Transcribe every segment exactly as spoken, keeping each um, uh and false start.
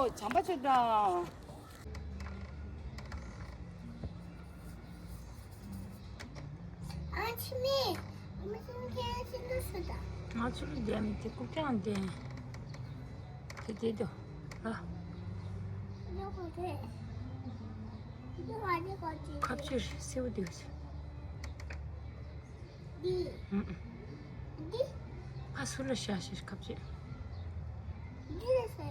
བྱམས་པ་ཆེ་དང་། ཨ་ཆི་མེ། ཨ་མ་ཆི་མེ་ཁྱེད་ཆི་འདུག་སུ་དང་། ང་ཆུ་ལུ་བསྡད་མི་དེ་ཀུ་ཀྱང་བསྡད། དེ་དེ་དོ། ཨ། ཡོ་གོ་དེ། ཡོ་ག་དེ་གོ་དེ། ཁ་ཕྱིར་སེའུ་དེ། འདི། ཨུ་ཨུ། འདི། ཕ་སུ་ལ་ཤ་ཤ་ཁ་ཕྱིར། འདི་ལ་ཤ་ཡ།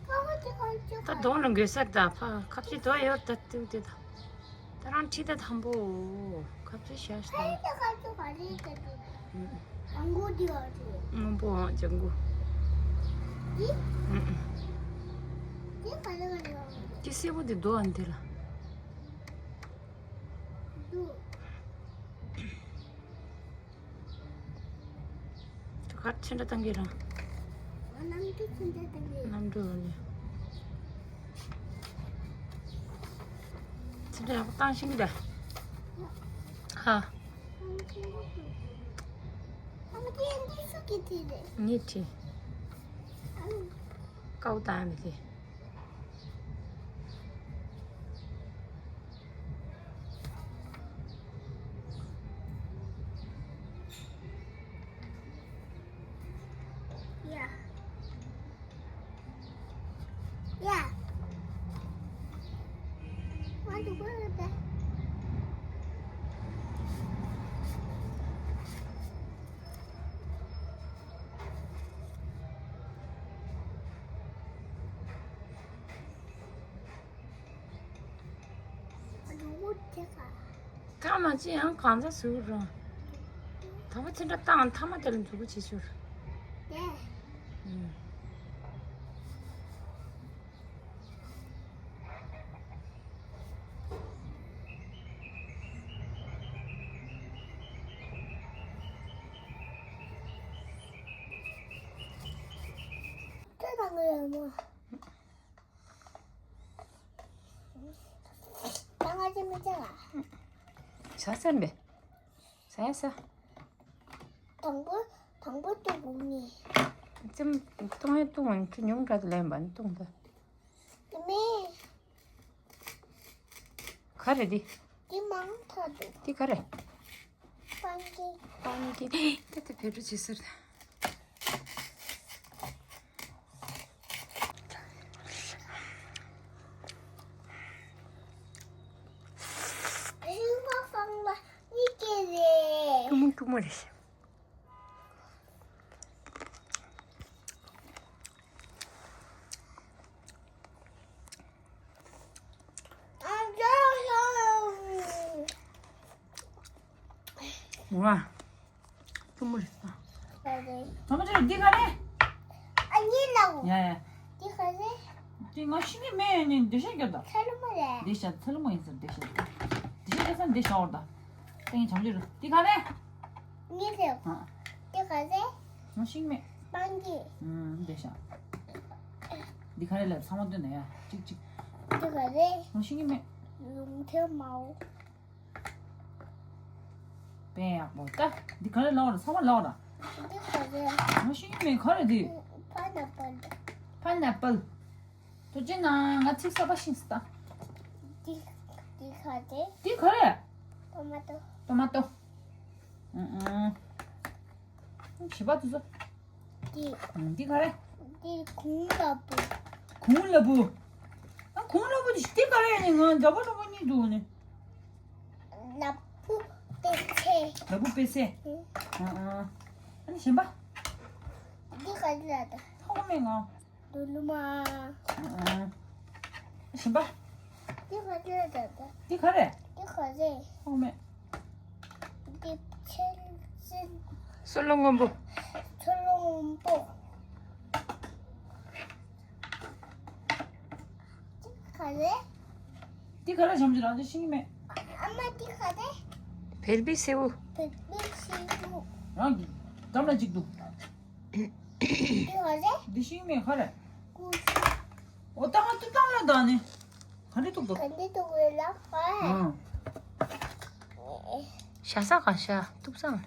ཨུ་ཨུ། ད་གདོང་ལ་འགོས་ས་ད་ཕ་ཁ་ཕྱི་དོ་ཡོད་ད་ཏུ་ཏུ་ད། ད་རང་ཁྲིད་ད་དམ་པོ། ཁ་ཕྱི་ཤ་ཤ། ཨུ་ཨུ། སྔོན་པོ་ལྗང་གུ། ཅི་སེ་བོ་འདི་རྡོ་ཨ་འདི་ལ། དུ་གར་ཕྱིན་འདྲ་བཏང་གི་རང་། ང་གནམ་གྲུ་ཕྱིན་འདྲ་བཏང་གི། གནམ་གྲུ་ལ་ནས་ཕྱིན་འདྲ་ཡག་པོ་བཏང་ཤིང་གི་འདྲ། ཧ། ངས་ཁྲིད། ཀའོ་བཏང་ནི་དེ། Yeah. Yeah. Want to go with that? ཐ་མ་ཅི་ཡང་གང་ཚ་ཟུག་རུང་། ཐ་མ་ཅི་འདྲ་བཏང་ཐ་མ་དེ་ལ་འཛུགས་པོ་བྱེད་ཤོར། དེ། ཨུམ། དེ་དང་གི་ཡོད་མོ། ད་ང་ཅི་མི་བྱ་ལ། ཟ་ཟ་འབད། ཟ་ཡ་ཟ། དང་པོ་དང་པོ་ཏུ་བུ་ནི། ཙམ་གཏོང་ཡ་གཏོང་ཁྱོད་ཉུང་དྲགས་ལེན་པ་ནི་གཏོང་ད། དེ་མེད། ག་རེ་འདི། འདི་མང་ཐག་འདུག་འདི་ག་རེ། སྤང་གི། སྤང་གི། ད་ལྟ་བེད་སྤྱོད་བྱེད་ཟེར། རིང་པོ་སྤང་བ་གཉིས་ཀྱི་རེད། ཀུ་མུ་ཀུ་མུ་རེད། ཝ། ཐུ་མོ་རེད། ཐ་མ་ཅི་རེད་འདི་ག་རེ། ཨ་ནི་ལའོ། ཡ་ཡ། འདི་ག་རེ། འདི་ང་ཤི་ནི་མེད་ནི་འདི་ཤ་རྒྱབ་ད། ཚ་ལུ་མ་རེད། འདི་ཤ་ཚ་ལུ་མ་ཡིན་ཟེར་འདི་ཤ། འདི་ཤ་རྒྱབ་ས་འདི་ཤ་འོར་ད། ཏེང་བྱམས་ཅི་རེད་འདི་ག་རེ། ནི་རེད། ཨ། འདི་ག་རེ། ང་ཤི་ནི་མེད། སྤང་གི། ཨུམ་འདི་ཤ། འདི་ག་རེ་ལ་ཚང་མ་སྟོན་ན་ཡ་གཅིག་གཅིག་འདི་ག་རེ། ང་ཤི་ནི་མེད། ལུང་ཐེ་མའོ། དཔེ་ཡག་པོ་ལྟ། འདི་ག་རེ་ལབ་ར་ཚང་མ་ལབ་ར། འདི་ག་རེ། ང་ཤེས་ཀྱི་མེད་ག་རེ་འདི། ཕ་ན་པལ། ཕ་ན་པལ། ཐུགས་རྗེ་གནང་ང་ཚིག་གསར་པ་ཤེས་སོང་ད། འདི་འདི་ག་རེ། འདི་ག་རེ། ཏོ་མ་ཏོ། ཏོ་མ་ཏོ། ཨུ་ཨུ། ཞིབ་པ་དུ་ཟོ། འདི། འདི་ག་རེ། འདི་གུང་ལ་བུ། གུང་ལ་བུ། ཨ་གུང་ལ་བུ་འདི་འདི་ག་རེ་ནི་ང་འདྲ་པོ་འདྲ་པོ་གཉིས་འདུག་ནི། ལ་བུ་པེ་སེ། ལ་བུ་པེ་སེ། ཨ་ཨ། ཨ་ནི་གཞན་པ། འདི་ག་རེ་ལ་ད། ཐོག་མེད་ང་། དུ་ལུ་མ། ཨ་ཨ། གཞན་པ། འདི་ག་རེ་ད་ད། འདི་ག་རེ། འདི་ག་རེ། ཐོག་མེད། འདི་ཕྱེ་ཅིན། སོལ་ལོ་སྔོན་པོ། སོལ་ལོ་སྔོན་པོ། འདི་ག་རེ། འདི་ག་རེ་བྱམས་ཅི་རང་ཅི་ཤེས་ཀྱི་མེད། ཨ་མ་འདི་ག་རེ། བེལ་བི་སེའུ། བེལ་བི་སེའུ། རང་གི་འགྲམ་ལ་གཅིག་འདུག་འདི་ག་རེ། འདི་ཤིང་མེད་ག་རེ། ཀུ་ཤུ། འོ་ཏང་ཏུ་ཏང་ལ་དང་ནི། ག་འདྲ་ཏུག་ཏུ། ག་འདྲ་ཏུག་རེད་ལ་ག་ཨང་། ཤ་ས་ག་ཤ་ཏུག་ས་ང་།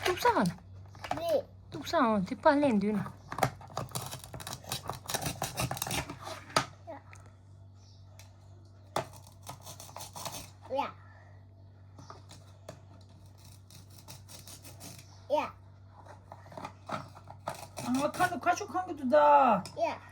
ཏུག་ས་ག་ན། རེད། གཏུབ་ས་འོང་དེ་པ་ལེན་འདུག་ན། ཡ། ཡ། ང་ཁ་ནས་ཁ་ཤུ་ཁང་གི་འདུག་ད། ཡ།